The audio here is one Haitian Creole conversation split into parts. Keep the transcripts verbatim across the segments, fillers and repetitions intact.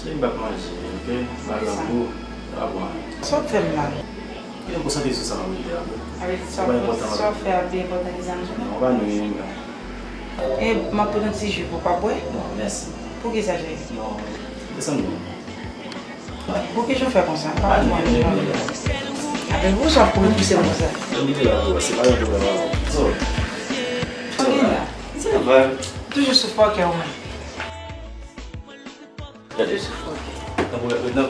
M p ap manje, oke? M pa grangou, m pa pran anyen. Sa w ap fè m la? Kite m konsantre sou sa m ap regle a, oke? Sa vle di sa w ap fè a pi enpòtan ke zanmi w? Non, pa nou, Linda. E, m ap pote yon ti ji pou w pa bwè? Non, mèsi. Poukisa, cheri? Non, desann non. Bon, kijan w fè konsa? Pa pran anyen. Apre, poukisa w ap kouri pouse m konsa? Ann rive la, bro, se pa yon pwoblèm avè w. So, sa gen la? Sa va. Toujou sou fòkè w menm. Gade. Toujou sou fòkè. Nan pwoblèm, nan.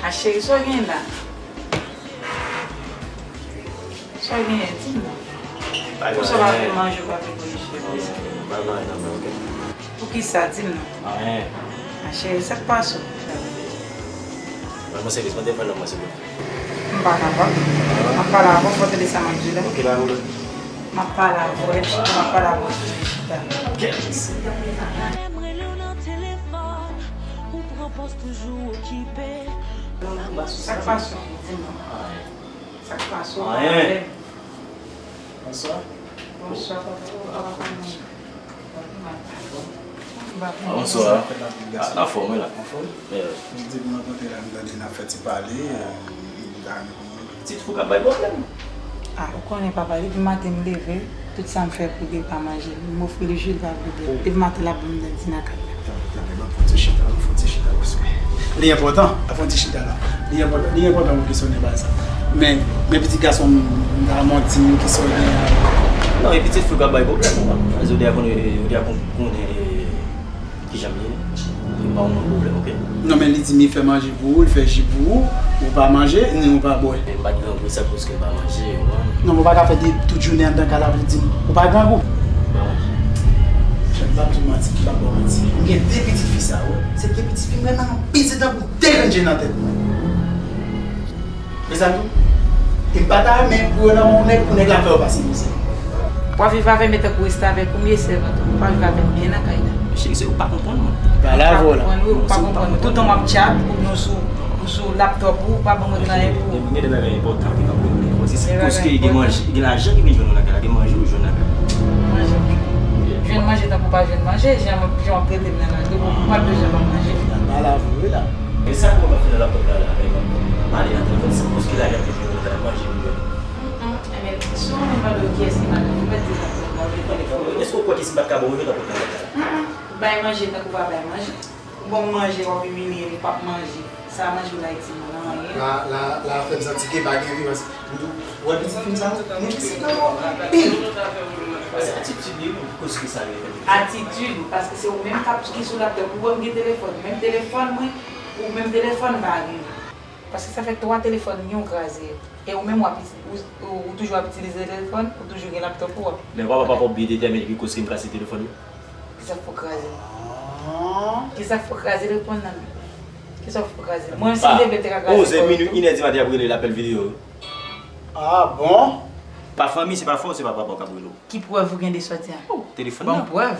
A, cheri, sa w gen la? Sa w genyen, di m non. Ou sa pa vle manje, ou pa vle korije. Bay manje nan men, oke? Poukisa? Di m non. Anyen. A, cheri, sa k pase w? Ban mwen sèvis, mande fè nan mwen, silvouplè. M pa kapab. M ap pale avè w, fò w tande sa m ap di w la. Oke, pa pwoblèm. M ap pale avè w, lè m chita, m ap pale avè w, lè m chita. Kèt. Lè m rele w nan telefòn, ou pran pòz toujou okipe. Sa k pase w? Di m non. Sa k pase w? Anyen. Bonswa. Bonswa, papa. Ou pa konn mwen. Bonswa. Anfòm, wi la. Anfòm? Yeah. M di m rankontre la, m tande n ap fè ti pale, e, m ta renmen konnen. Pitit fi w k ap bay pwoblèm. A, ou konnen papa, depi maten m leve, tout sa m fè pou li, li pa manje. M ofri l ji, li pa vle bwè. Depi maten l ap ban m dèyè di nan kay la. Tanpri, tanpri, ban m fè yon ti chita, ban m fè yon ti chita, paske li enpòtan. Fè yon ti chita la. Li enpòtan, li enpòtan pou kesyonnen bagay sa. Men, men pitit gason m, m ta manti m kesyonnen a. Non, e pitit fi w k ap bay pwoblèm, papa. Jodi a konnen, jodi a kon-, konnen, e, kijan m ye. Li pa yon pwoblèm, oke? Non, men li di m li fè manje pou ou, li fè ji pou ou, ou pa manje, ni ou pa bwè. Men m pa t grangou, sa k fè m pa manje, ou konprann? Non, men ou pa ka fè de, tout jounen anndan kay la pou di m ou pa grangou. M pa manje. Jan m p ap di w manti, m p ap ba w manti. M gen de pitit fi sa, wi. Se de pitit fi m renmen anpil, se tankou de grenn je nan tèt mwen. Mezanmi, e m pa ta renmen pou yo nan men yon nèg, pou nèg la fè yo pase mizè. W ap viv avè m, e tankou restavèk ou, m ye sèvant ou, w ap viv avè m byen nan kay la. Cheri, se ou pa konprann mwen. Pale avè w la. Ou pa konprann, wi, ou pa konprann mwen. Toutan m ap tchat, ou nou sou, ou sou laptòp ou, ou pa ban mwen anyen pou. Gen, gen de bagay enpòtan ki p ap regle. Paske gen manje, gen lajan ki vin jwenn ou nan kay la, gen manje ou jwenn nan kay la. Manje. Jwenn manje tankou pa jwenn manje, jan, jan w ap trete m nan la, depi w ap bezwen ban m manje. Pale avè w la. E sa pou w ap fè nan laptòp la, la, men, pale nan telefòn, se paske lajan ki vin nan manje pou jwenn. Enben, si w menm pa dwe kiyès ki madanm ou, mèt di sa pou mwen, mwen telefòn. Èske w kwè ke si m pa t ka ba w, ou t ap ret nan kay la? Bay manje tankou pa bay manje. Ou ban m manje, w ap imilye m, m p ap manje. Sa manje w la itil mwen nan anyen. La, la, la fè m santi ke pa gen vi, paske ou wè pitit fi m sa, mwen ki se kanmo anpil. Se atitid li, wi, ki koz ke sa rive. Atitid, paske se ou menm k ap, ki sou laptòp, ou wè m gen telefòn, menm telefòn mwen, ou menm telefòn m pa gen. Paske sa fè twa telefòn m gen ou kraze yo. E ou menm w ap iti-, ou, ou, ou toujou ap itilize telefòn, ou toujou gen laptòp ou a. Men papa, papa, ou byen detèmine ki koz ke m kraze telefòn yo. Kisa k fè w kraze l? Kisa k fè w kraze l? Reponn nan. Kisa k fè w kraze l? Mwen, si m te vle, m te ka kraze kò w tou. Onz è minit, inè di maten, y ap rele l apèl videyo. Ah bon? Pa fanmi, se pa frè w, se pa papa w k ap rele w. Ki prèv ou gen de sa w di a? Oh, telefòn nan. Ban m prèv.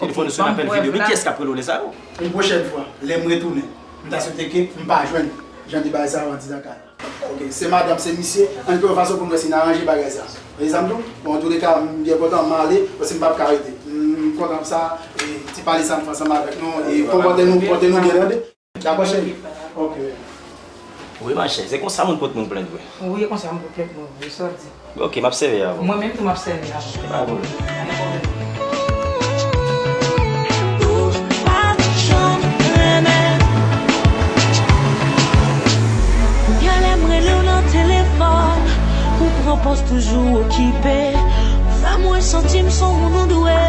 Telefòn ou sou apèl videyo. Men kiyès k ap rele w lè sa yo? Yon pwochèn fwa, lè m retounen, m ta swete ke m pa jwenn jan de bagay sa yo an didan kay la. Ok, se madanm, se misye, ann twouve yon fason pou n wè si n aranje bagay sa. Mezanmi, bon, antouleka, m byen kontan, m ale, paske m p ap ka rete. M kontan pou sa, e, ti pale sa m fè ansanm avèk nou, e, konpòte nou, konpòte nou byen, tande? Dakò, cheri? Ok. Wi, machè, se konsa moun pot moun plent vre. Wi, e konsa moun pot plent mwen vre, sa w di. Ok, m ap sèvi avè w. Mwen menm tou, m ap sèvi avè w. Pa pwoblèm. Pa pwoblèm. Ou pa janm renmen. Kounye a lè m rele w nan telefòn, ou pran pòz toujou okipe. Ou fè mwen santi m se yon moun ou dwe.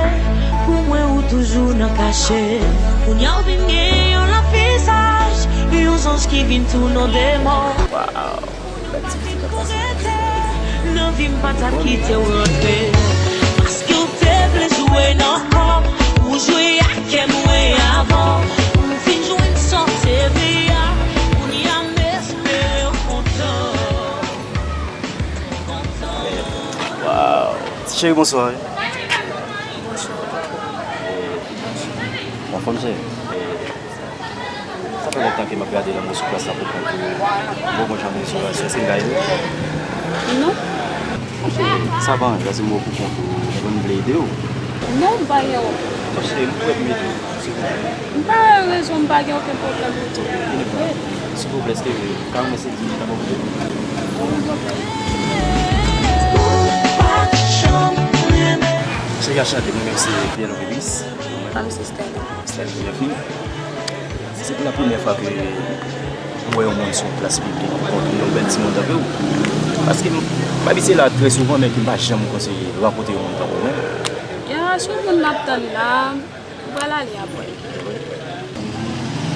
Pou mwen, ou toujou nan kachèt. Kounye a w vin gen yon lòt vizaj, yon zanj ki vin tounen w demon. Waw, bèl ti mizik ap pase. Nan vi m pa t ap kite w rantre. Paske w te vle jwe nan kò m, ou jwe ak kè mwen avan. M fin jwenn sa w te vle a, kounye a m espere w kontan. Waw. Ti cheri, bonswa wi. Bonswa. Anfòm, cheri? Sa fè lontan ke m ap gade lanmou sou plas la pou kont ou. Bon, bon, jan vini sou relasyon. Èske n ka ede w? Non. Bon, cheri, sa pa anyen. Lè se mwen pou kont ou, mwen vle ede w. Non, m pa gen anyen. Bon, cheri, m prèt m ede w. Si M pa wè rezon, m pa gen okenn pwoblèm pou di. Silvouplè, èske w ka remèsye li, li ta bon pou ou? Cheri a chante, mwen menm se Pierre Lovelis. Kòm sistè. Stèl Bienvni. Se pou la premyè fwa ke m wè yon moun sou yon plas piblik, yon bèl timoun tankou w. Paske m pa abitye la trè souvan, men ke m pa janm konsidere rankontre yon moun tankou w menm. Ya, se yon moun m ap tann la. Ou pral ale apre.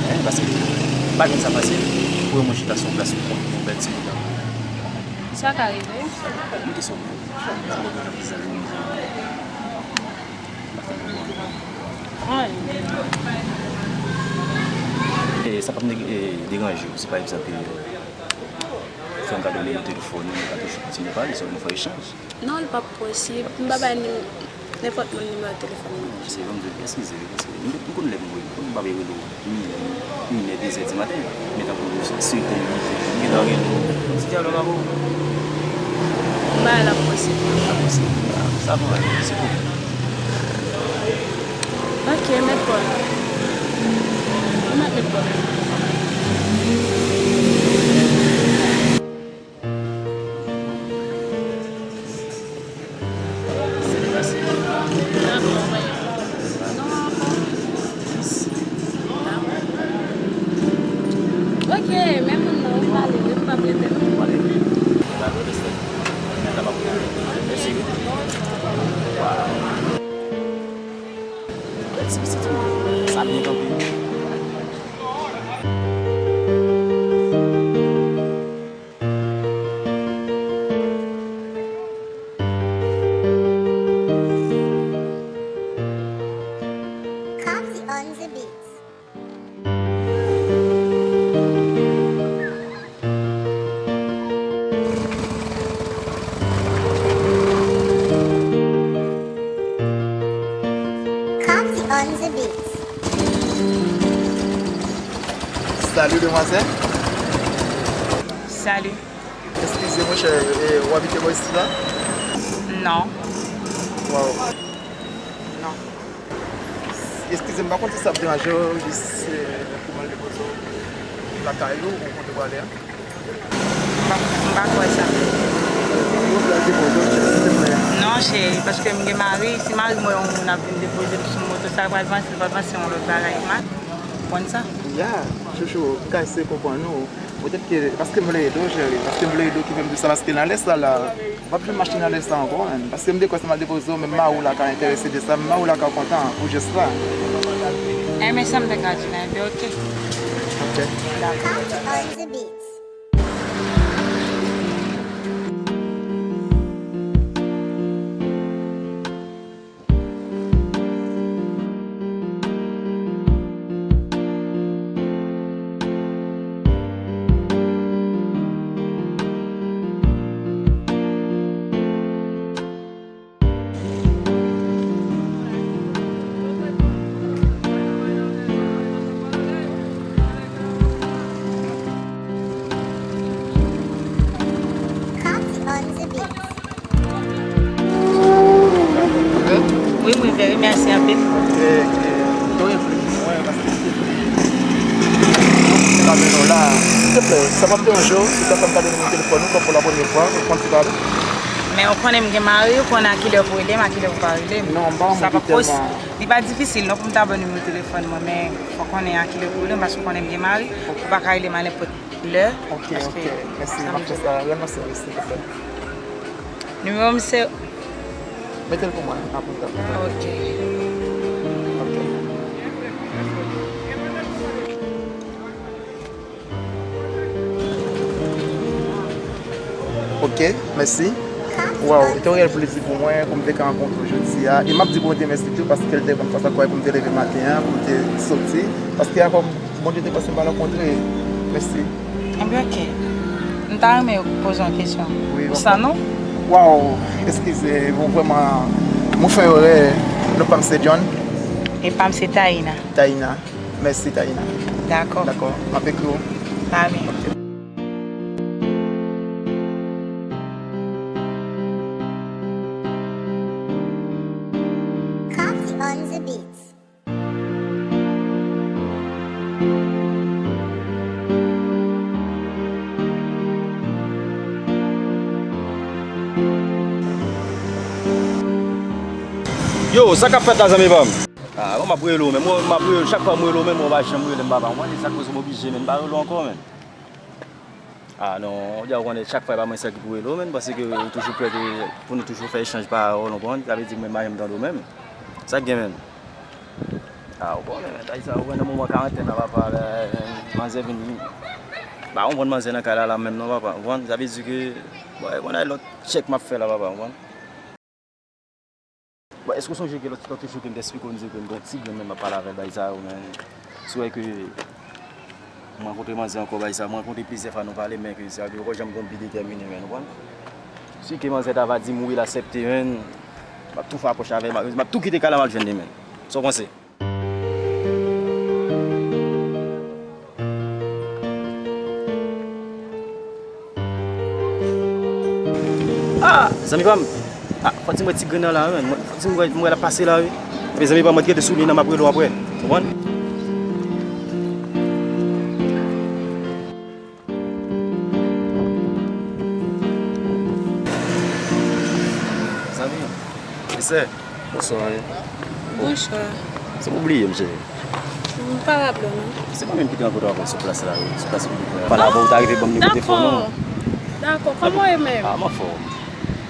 Hein, paske pa jwenn sa fasil pou yon moun chita sou yon plas pou kont yon bèl timoun tankou w. Sa ka rive. Yon kesyon. Sa pa gen zanmi. E sa p ap neg- e, deranje w si pa egzanp fè m kado nimewo telefòn ou, nou ka toujou kontinye pale, swa nou fè echanj. Non, li p ap posib. M pa bay nim- nenpòt moun nimewo telefòn mwen. Se ban m di w, eskize, eskize. M, m konn lè m rele, m pa vle rele w minè, minè, de zè di maten. Men tankou sèt è, uit è, m gentan rele w. Yon ti dyalòg avè w. M bay la posib. La posib. Sa bon, se bon. Ok, mèt bò la. Ou mèt met bò la. Ok, men moun nan, wi, m ale, wi, m p ap rete, non. Sa byen kanpe. Coffee on the beat. Coffee on the beat. Salut, demwazèl. Salut. Eskize, monchè, e, ou abite bò isit la? Non. Waw. Non. Eskize m, m pa konn si sa ap deranje w, jis, e, pou m al depoze w lakay ou, ou kote w prale a? M pa, m pa kwè sa. Ou prale depoze w, silvouplè? Non, cheri, paske m gen mari. Si mari m wè yon moun ap vin depoze m sou moto, sa l pral panse, l pral panse yon lòt bagay. Ou konprann sa? Ya, chouchou, m ka eseye konprann ou. Poutèt ke, paske m vle ede w, cheri. Paske m vle ede w ki fè m di sa, paske nan lè sa la, w p ap jwenn machin nan lè sa ankò, menm. Paske m te kwè si m al depoze w, menm mari w la ka enterese de sa, menm mari w la ka kontan pou jès la. Enben, sa m te ka di w la, enben, ok. Ok. Dakò. Wi, m rive wi, mèsi anpil. E, e, nou revle pou mwen, paske se vle. Mwen pa vle nou la. Silvouplè, sa p ap deranje w, si w ta fè m kado nimewo telefòn ou, kòm pou la premyè fwa, ou konn ti pale. Men ou konnen m gen mari, ou konnen a kilè pou rele m, a kilè pou pa rele m. Non, m pa yon moun ki tèlman. Li pa difisil non pou m ta ba w nimewo telefòn mwen, men fò w konnen a kilè pou rele m, paske ou konnen m gen mari, ou pa ka rele m a nenpòt lè. Ok, ok. Mèsi, m ap fè sa. Rèn mwen sèvis, silvouplè. Nimewo m se. Mete l pou mwen, apre m ta. Ok. Ok. Ok, mèsi. Waw, e te yon reyèl plezi pou mwen, pou m te ka rankontre w jodi a. E m ap di Bondye mèsi tou, paske l te ban m fòs ak kouraj pou m te leve maten an, pou m te soti. Paske a kòm Bondye te fòse m pa rankontre. Mèsi. Enben, ok. M ta renmen poze yon kesyon. Wi, sa non? Waw, eskize, bon, vrèman, mwen fè erè. Non pa m se John. E pa m se Taina. Taina. Mèsi, Taina. Dakò. Dakò. M ap ekri w. Pa gen. Ok. Coffee on the beat. Yo, sa k ap fèt la, zanmi pa m? Ah, bon, m ap rele w, men mwen, m ap rele w, chak fwa m rele w, men mwen, w pa janm rele m, papa. Mwen, se sa k koz m oblije, men m pa rele w ankò, men. Ah, non, ou di a, ou konnen, chak fwa, e pa mwen sèl ki pou rele w, men, paske ou toujou prè ke, pou nou toujou fè echanj pawòl, ou konprann? Sa vle di, mwen, m pa janm tande w, men. Sa k gen, men? Ah, ou konnen, men, bagay sa, ou konnen, nan moman karantèn nan, papa, la, manzè vin, m pa konprann manzè nan kay la, la, menm, non, papa, ou konprann? Sa vle di ke, bon, e konn ay lòt tchèk m ap fè la, papa, ou konprann? Bon, èske w sonje ke lòt, lòt jou ke m te esplike w, m di w ke m gen yon ti grenn, men m ap pale avè l, bagay sa yo, men si w wè ke m rankontre manzè ankò, bagay sa, m rankontre plizyè fwa nou pale, men ke sa yo poko janm gon bi detèmine, men, ou konprann? Si ke manzè ta va di m wi, l aksepte, men m ap tou fè apwòch avè l, m ap, m ap tou kite kay la, m al jwenn li, men. Sa w panse? Ah, zanmi pa m. Ah, fò di mwen ti grenn nan la, men. Fò di mwen, mwen la pase la, wi. Epi zanmi pa m, mwen te rete sou liy nan, m ap rele w apre. Konprann? Zanmi, mesye. Bonswa. Bonswa. Se pou bliye m, cheri. M pa raple w, non. Se mwen menm ki te rankontre avè w sou plas la, wi, sou plas piblik la. Pale avè w, ou ta rive ban m nimewo telefòn ou. Dakò. Kòman w ye menm? Ah, m anfòm.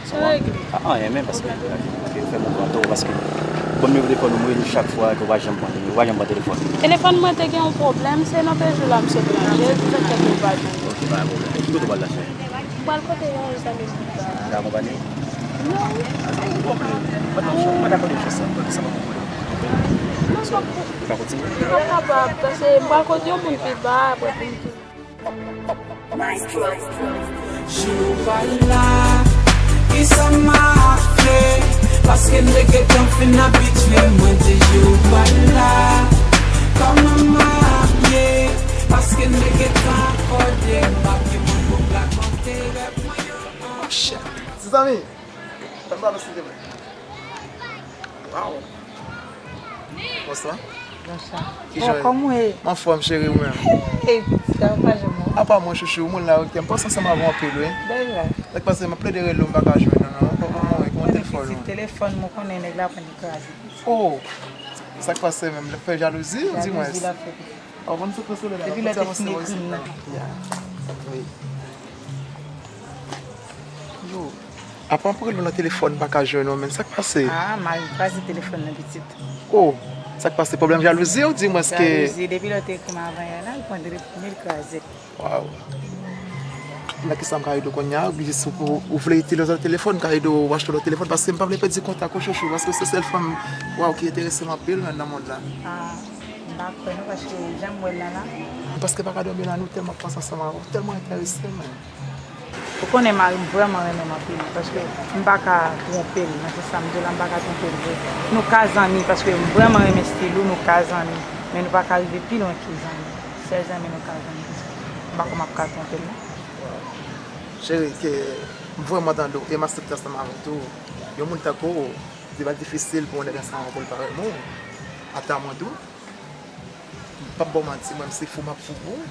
Sa regle. Ah, anyen menm, paske, paske fè m pran tan, paske ban m nimewo telefòn ou, m rele w chak fwa ke w pa janm pran, ou pa janm pran telefòn. Telefòn mwen te gen yon pwoblèm, se nan pejou la m sot ranje, se sa k fè ke w pa jwenn mwen. Ok, pa gen pwoblèm. E ki kote w pral la, cheri? M pral kote yon zanmi m ki ka. Ou ka akonpanye? Non. Ah, sa pa pwoblèm. Mwen dakò, mwen dakò de fè sa. Mwen dakò sa pa pwoblèm. Non, non. Ou ka kontinye? M pa kapab, paske m pral kote yon moun pi ba, apre pou m tounen. Jou pa la, kisa m ap fè? Paske m te gentan fin abitye, mwen di jou pa la. Kòman m ap ye? Paske m te gentan akòde, m ap gen moun pou rakonte rèv mwen yo. Oh, shit. Ti zanmi, fè m pale silvouplè. Wow. Bonswa. Bonswa. Kijan w ye? Kòman w ye? M anfòm, cheri, ou menm? Hey, sa va pa janm ou? Apa mwen, chouchou, moun la, ok, m panse ansanm avè w anpil, wi. Dèyè. Sa k pase, m ap plede rele w, m pa ka jwenn ou, non. Kòman w ye? Kòman telefòn ou? Telefòn mwen, konnen nèg la pran li kraze. Oh! Sa k pase menm? L ap fè jalouzi, ou di mwen? Jalouzi l ap fè. Ou konn sou sou lè la. Depi lè te fin ekri m nan. Ya. Wi. Yo, apa m ap rele w nan telefòn, m pa ka jwenn ou, men sa k pase? Ah, mari m kraze telefòn nan, pitit. Oh, sa k pase? Pwoblèm jalouzi, ou di mwen ke... Jalouzi, depi lè te ekri m avan yè la, l pran telefòn, li kraze. Waw. Nan kisa m ka ede w kounye a? Oblije si ou, ou vle itilize lòt telefòn, m ka ede w achte lòt telefòn, paske m pa vle pèdi kontak ou, chouchou, paske se sèl fanm, waw, ki enterese m anpil, men, nan mond la. Ah, m pa kwè non, paske jan m wè l la la. Paske m pa ka dòmi la, nou tèlman panse ansanm avè w, tèlman enterese, men. Ou konnen mari m vrèman renmen m anpil, paske m pa ka twonpe l, nan sans sa m di w la, m pa ka twonpe l vre. Nou ka zanmi, paske m vrèman renmen stil ou, nou ka zanmi, men nou pa ka rive pi lwen ke zanmi. Sèl zanmi nou ka jwenn. M pa kwè m ap ka twonpe l non. Cheri, ke m vrèman tande w e m aksepte ansanm avè w tou. Yon moun tankou w, li pa difisil pou yon nèg ansanm avè w pou l pa renmen w. Ata mwen tou. M p ap ba w manti, mwen, m se fou m ap fou pou ou.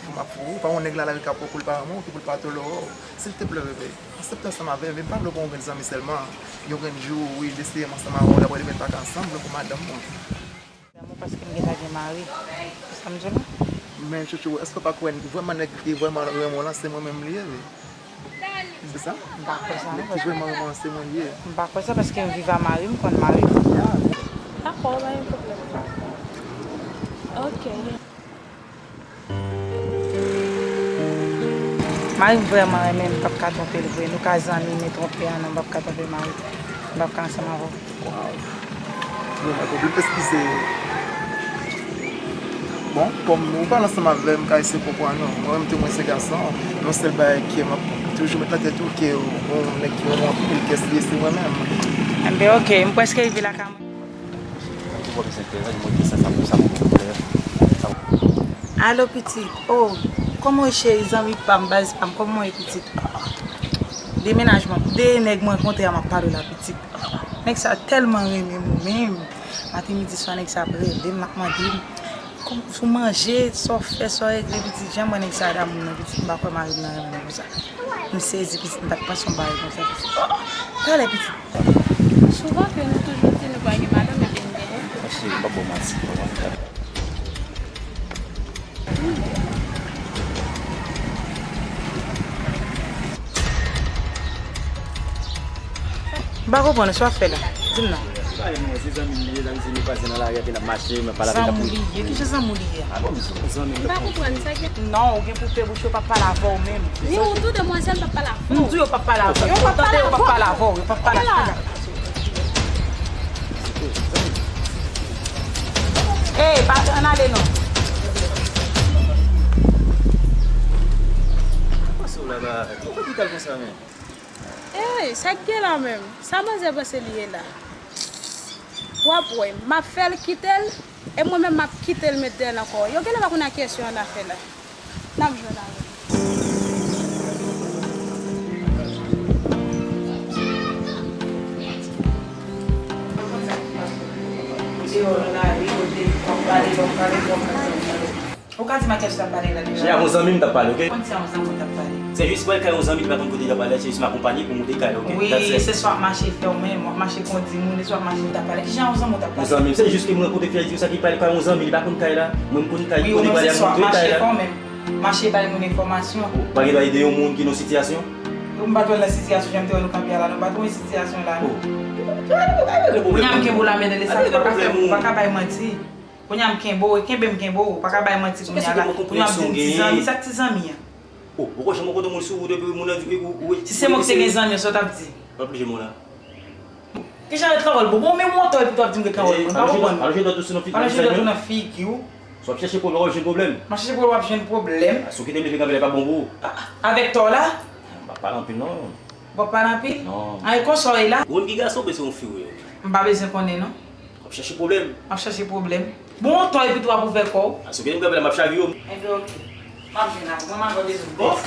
Fou m ap fou ou. Pa yon nèg la lari k ap pran kou l pa renmen w, ki pou l pa tolere w. Silteple, bebe, aksepte ansanm avè m. E m pa vle w pran yon grenn zanmi sèlman. Yon grenn jou, wi, l eseye m ansanm avè w, l ap wè demen n pa ka ansanm, m vle w pou madanm mwen. Damou paske m gentan gen mari. Se sa m di w la. Men chouchou, èske w pa kwè vrèman nèg ki vrèman renmen w lan se mwen menm li ye, wi? Se sa? M pa kwè sa non, paske... Nèg ki vrèman renmen w lan se mwen li ye. M pa kwè sa paske m viv a mari m, m konn mari m. Dakò, pa gen pwoblèm. Ok. Mari m vrèman renmen m, m p ap ka twonpe l vre. Nou ka zanmi, men twonpe a non, m p ap ka twonpe mari m. M p ap ka ansanm avè w. Waw. Vrèman, ou vle eskize. Bon, kòm ou pale ansanm avè m, m ka eseye konprann ou. Mwen menm tou, mwen se gason. Yon sèl bagay ke m ap toujou met nan tèt ou, ke yon nèg ki renmen w anpil, kiyès li ye, se mwen menm. Enben, ok, m prèske rive lakay mwen. Alo, pitit. Oh, kòman w ye, cheri, zanmi pa m, baz pa m, kòman w ye, pitit? Demenajman, de nèg m rankontre a, m ap pale w la, pitit. Nèg sa tèlman renmen m, menm. Maten, midi, swa, nèg sa ap rele m, l ap mande m, kòman, si w manje, sa w fè, sa w regle, pitit. Jan m wè nèg sa damou m nan, pitit, m pa kwè mari m nan renmen m konsa. M sezi, pitit, m pa t panse yon bagay konsa, pitit. Oh, talè, pitit. Souvan ke nou toujou di nou pa gen madanm, epi n genyen. Mèsi, m p ap ba w manti. M pa konprann sa w ap fè la. Di m non. Se pa yon mwen, se zanmi m li ye, zanmi se nou kwaze nan lari, epi n ap mache, m ap pale avèk. Zanmi w li ye? Kijan zanmi w li ye? A bon, zanmi m. M pa konprann sa gen. Non, ou gen pou fè bouch ou p ap pale avè w menm. Ni ou tou demwazèl p ap pale avè w. M di yo p ap pale avè w. Yo p ap pale avè w. Yo p ap pale avè w. Yo p ap pale avè w. Ey, pa ann ale non. Pase w la ba, ou pa vital konsa menm. Ey, sa k gen la menm? Sa manzè panse li ye la? W ap wè, m ap fè l kite l, e mwen menm m ap kite l met dèyè l ankò. Yo genlè pa konn a kiyès yo annafè la. N ap jwenn avè l. Ou ka di m a kiyès w t ap pale la deja. Se avè yon zanmi m t ap pale, oke? Konn se avè yon zanmi w t ap pale. Se jis mwen kay yon zanmi, li pa konn kote l ap pale, se jis m akonpanye pou monte kay la, oke? Wi, se swa w ap mache fè w menm, w ap mache kondi moun, e swa w ap mache w t ap pale. Kijan yon zanmi w t ap pale? Yon zanmi m, se jis ke m rankontre fi a, li di m sa ki pale kay yon zanmi, li pa konn kay la. Mwen m konn kay, wi, ou kote menm pale se a, swa montre mache kay la. Fè w menm. Mache bay moun enfòmasyon. Oh, pa gen dwa ede yon moun ki nan sitiyasyon? M pa t wè l nan sitiyasyon, jan m te wè nou kanpe a la, non, m pa t wè sitiyasyon la, non. Oh. Kounye a m kenbe w la men nan lespri, ou pa ka fè, ou pa ka bay manti. Kounye a m kenbe w, kenbe m kenbe w, ou pa ka bay manti kounye a la. Kounye a m di m ti zanmi, sa k ti zanmi an? Oh, ou poko janm wè kote moun sou wout epi moun nan di ou, ou, ou. Si se mwen ki te gen zanmi an, sa w t ap di? Pa plije moun la. Kijan ret nan wòl, bon, bon, men montan epi w ap di m ret nan wòl, mwen pa konprann. Al jwe dwèt ou sou nan figi w. Al jwe dwèt ou nan figi w. Si w ap chèche pwoblèm, w ap jwenn pwoblèm. M ap chèche pwoblèm, w ap jwenn pwoblèm. A, si w kite m leve kanpe la, pa bon pou ou. A, a, avèk tò w la? M p ap pale anpil, non. W ap pale anpil? Non. An, e konsa w ye la? Ou menm ki gason oubyen se yon fi ou ye? M pa bezwen konnen, non. W ap chèche pwoblèm. M ap chèche pwoblèm. Bon, tò epi tou w ap ouvè kò w. A, si w kite m kanpe la, m ap chavire w. Enben, oke. M ap jwenn avè w. Mwen, m ap bezwen. Bon.